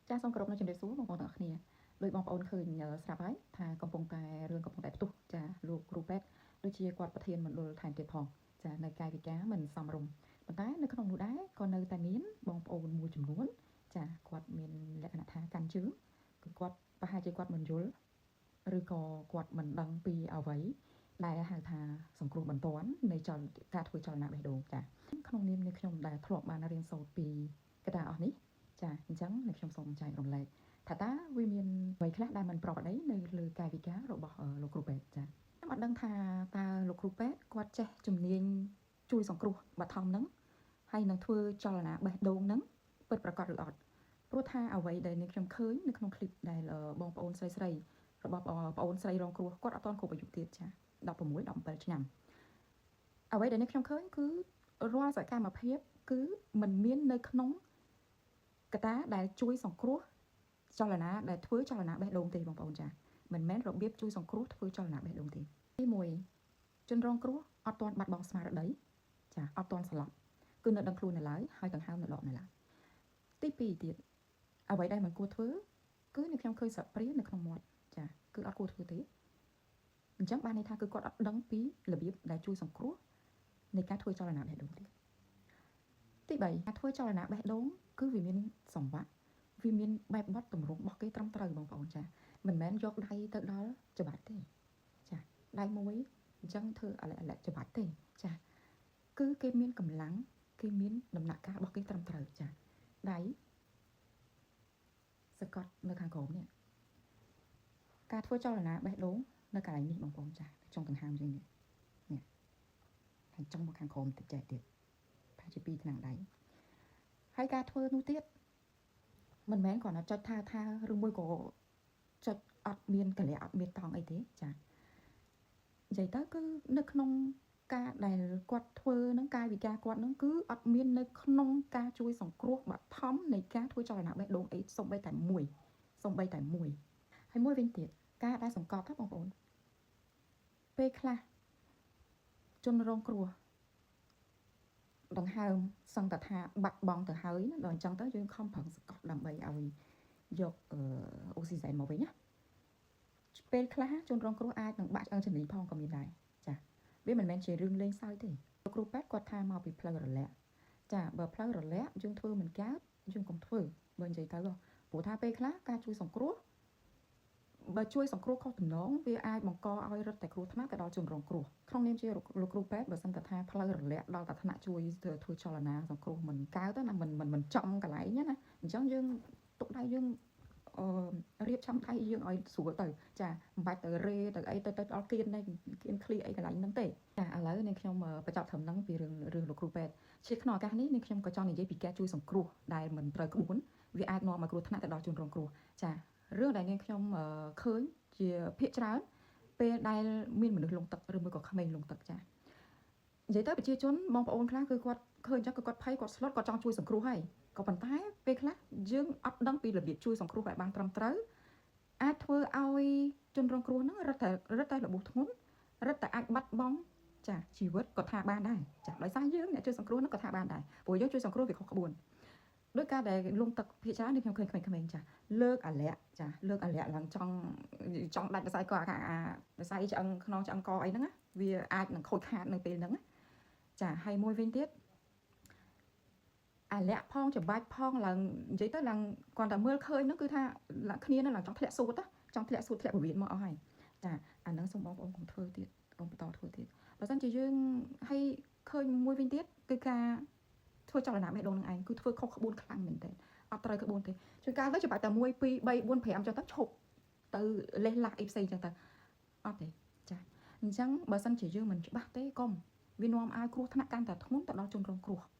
ចាសសូមគោរពនៅជំរាបសួរបងប្អូនទាំងអស់គ្នាដោយបងប្អូនឃើញស្រាប់ហើយថាកំពុងតែរឿងកំពុងតែផ្ទុះចាលោកគ្រូពេទ្យដូចជាគាត់ប្រធានមណ្ឌលថែមទៀតផងចានៅកាយវិការមិនសមរម្យប៉ុន្តែនៅក្នុងនោះដែរក៏នៅតែមានបងប្អូនមួយចំនួនចាគាត់មានលក្ខណៈថាកាន់ជើងគឺគាត់ប្រហែលជាគាត់មិនយល់ឬក៏គាត់មិនដឹងពីអ្វីដែលហៅថាសង្គ្រោះបន្ទាន់នៃចលការធ្វើចលនាបេះដូងចាក្នុងនាមនេះខ្ញុំដែលធ្លាប់បានរៀនសូត្រពីកត្តាអស់នេះចាអញ្ចឹងនៅខ្ញុំសូមចែករំលែកថាតើវាមានអ្វីខ្លះដែលមិនប្រក្រតីនៅលើកាយវិការរបស់លោកគ្រូពេទ្យចាខ្ញុំអត់ដឹងថាតើលោកគ្រូពេទ្យគាត់ចេះជំនាញជួយសង្គ្រោះបឋមហ្នឹងហើយនឹងធ្វើចលនាបេះដូងហ្នឹងពិតប្រាកដឬអត់ព្រោះថាអ្វីដែលនាងខ្ញុំឃើញនៅក្នុងคลิปដែលបងប្អូនស្រីស្រីរបស់បងអូនស្រីរងគ្រោះគាត់អត់ទាន់គ្រប់អាយុទៀតចា16 17ឆ្នាំអ្វីដែលនាងខ្ញុំឃើញគឺរាល់សកម្មភាពគឺមិនមាននៅក្នុងកត្តាដែលជួយសង្គ្រោះចលនាដែលធ្វើចលនាបេះដូងទេបងប្អូនចាមិនមែនរបៀបជួយសង្គ្រោះធ្វើចលនាបេះដូងទេទី1ជនរងគ្រោះអត់ទាន់បាត់បង់ស្មារតីចាអត់ទាន់ស្លាប់គឺនៅដឹងខ្លួននៅឡើយហើយដង្ហើមនៅដកនៅឡើយទី2ទៀតអ្វីដែលមិនគួរធ្វើគឺនៅខ្ញុំឃើញសព្រានៅក្នុងមាត់ចាគឺអត់គួរធ្វើទេអញ្ចឹងបានន័យថាគឺគាត់អត់ដឹងពីរបៀបដែលជួយសង្គ្រោះនៃការធ្វើចលនាបេះដូងទេទី3ការធ្វើចលនាបេះដូងគឺវាមានសង្វាក់វាមានបែបបត់ទម្រង់របស់គេត្រឹមត្រូវបងប្អូនចាមិនមែនយកដៃទៅដល់ច្បាច់ទេចាដៃមួយអញ្ចឹងធ្វើអលអលច្បាច់ទេចាគឺគេមានកម្លាំងគេមានដំណាក់កាលរបស់គេត្រឹមត្រូវចាដៃសកត់នៅខាងក្រោមនេះការធ្វើចលនាបេះដូងនៅកន្លែងនេះបងប្អូនចាចុងដង្ហើមជាងនេះនេះហើយចុងមកខាងក្រោមតិចចេះទៀតប្រហែលជា2ថ្នាំងដៃហើយការធ្វើនោះទៀតមិនមែនគ្រាន់តែចុចថាថាឬមួយក៏ចុចអត់មានកលៈអត់មានតង់អីទេចានិយាយទៅគឺនៅក្នុងការដែលគាត់ធ្វើនឹងកាយវិការគាត់នឹងគឺអត់មាននៅក្នុងការជួយសង្គ្រោះបឋមនៃការធ្វើចលនាបេះដូងអីសំបីតែមួយសំបីតែមួយហើយមួយវិញទៀតការដែលសង្កត់ណាបងប្អូនពេលខ្លះជនរងគ្រោះដង្ហើមសឹងតែថាបាត់បង់ទៅហើយណាដល់អញ្ចឹងទៅយើងខំប្រឹងសង្កត់ដើម្បីឲ្យយកអូស៊ីសែនមកវិញណាពេលខ្លះជនរងគ្រោះអាចនឹងបាក់ឆ្អឹងជំនីផងក៏មានដែរចាវាមិនមែនជារឿងលេងសើចទេលោកគ្រូពេទ្យគាត់ថាមកពីផ្លូវរលាកចាបើផ្លូវរលាកយើងធ្វើមិនកើតយើងកុំធ្វើបើនិយាយទៅព្រោះថាពេលខ្លះការជួយសង្គ្រោះបើជួយសង្គ្រោះខុសទំនងវាអាចបង្កឲ្យរឹតតែគ្រោះថ្នាក់ទៅដល់ជនរងគ្រោះក្នុងនាមជាលោកគ្រូពេទ្យបើសិនតែថាផ្លូវរលាកដល់តែថ្នាក់ជួយធ្វើចលនាសង្គ្រោះមិនកើតណាមិនមិនមិនចំកន្លែងណាអញ្ចឹងយើងទុកដៃយើងអឺរៀបចំដៃយើងឲ្យស្រួលទៅចាមិនបាច់ទៅរេទៅអីទៅទៅដល់គៀននេះគៀនឃ្លីអីកន្លែងហ្នឹងទេចាឥឡូវនាងខ្ញុំបញ្ចប់ត្រឹមហ្នឹងពីរឿងរឿងលោកគ្រូពេទ្យជាក្នុងឱកាសនេះនាងខ្ញុំក៏ចង់និយាយពីការជួយសង្គ្រោះដែលមិនត្រូវក្បួនវាអាចនាំឲ្យគ្រោះថ្នាក់ទៅដល់ជនរងគ្រោះចារឿងដែលនាងខ្ញុំឃើញជាភាកច្រើនពេលដែលមានមនុស្សលងទឹកឬមួយក៏ក្មេងលងទឹកចានិយាយទៅប្រជាជនបងប្អូនខ្លះគឺគាត់ឃើញចឹងគឺគាត់ភ័យគាត់ស្លុតគាត់ចង់ជួយសង្គ្រោះហើយក៏ប៉ុន្តែពេលខ្លះយើងអត់ដឹងពីរបៀបជួយសង្គ្រោះឲ្យបានត្រឹមត្រូវអាចធ្វើឲ្យជនរងគ្រោះហ្នឹងរឹតតែរឹតតែរបួសធ្ងន់រឹតតែអាចបាត់បង់ចាជីវិតក៏ថាបានដែរចាដោយសារយើងអ្នកជួយសង្គ្រោះហ្នឹងក៏ថាបានដែរព្រោះយើងជួយសង្គ្រោះវាខុសក្បួនដោយការដែលលងទឹកភាគច្រើននេះខ្ញុំឃើញក្មេងៗចាលើកអាលាក់ចាលើកអាលាក់ឡើងចង់ចង់ដាច់សរសៃកអាសរសៃឆ្អឹងខ្នងឆ្អឹងកអីហ្នឹងណាវាអាចនឹងខូចខាតនៅពេលហ្នឹងណាចាហើយមួយវិញទៀតអាលាក់ផងច្បាច់ផងឡើងនិយាយទៅឡើងគាត់តែមើលឃើញហ្នឹងគឺថាគ្នាហ្នឹងឡើងចង់ធ្លាក់សួតចង់ធ្លាក់សួតធ្លាក់ពវៀនមកអស់ហើយចាអាហ្នឹងសូមបងប្អូនកុំធ្វើទៀតកុំបន្តធ្វើទៀតបើសិនជាយើងឲ្យឃើញមួយវិញទៀតគឺការធ្វើចលនាបេះដូងនឹងឯងគឺធ្វើខុសក្បួនខ្លាំងមែនទែនអត់ត្រូវក្បួនទេជួនកាលទៅច្បាច់តែ1 2 3 4 5ចឹងទៅឈប់ទៅលេះលាក់អីផ្សេងចឹងទៅអត់ទេចាអញ្ចឹងបើសិនជាយើងមិនច្បាស់ទេកុំវានាំឲ្យគ្រោះថ្នាក់កាន់តែធ្ងន់ទៅដល់ជនរងគ្រោះ។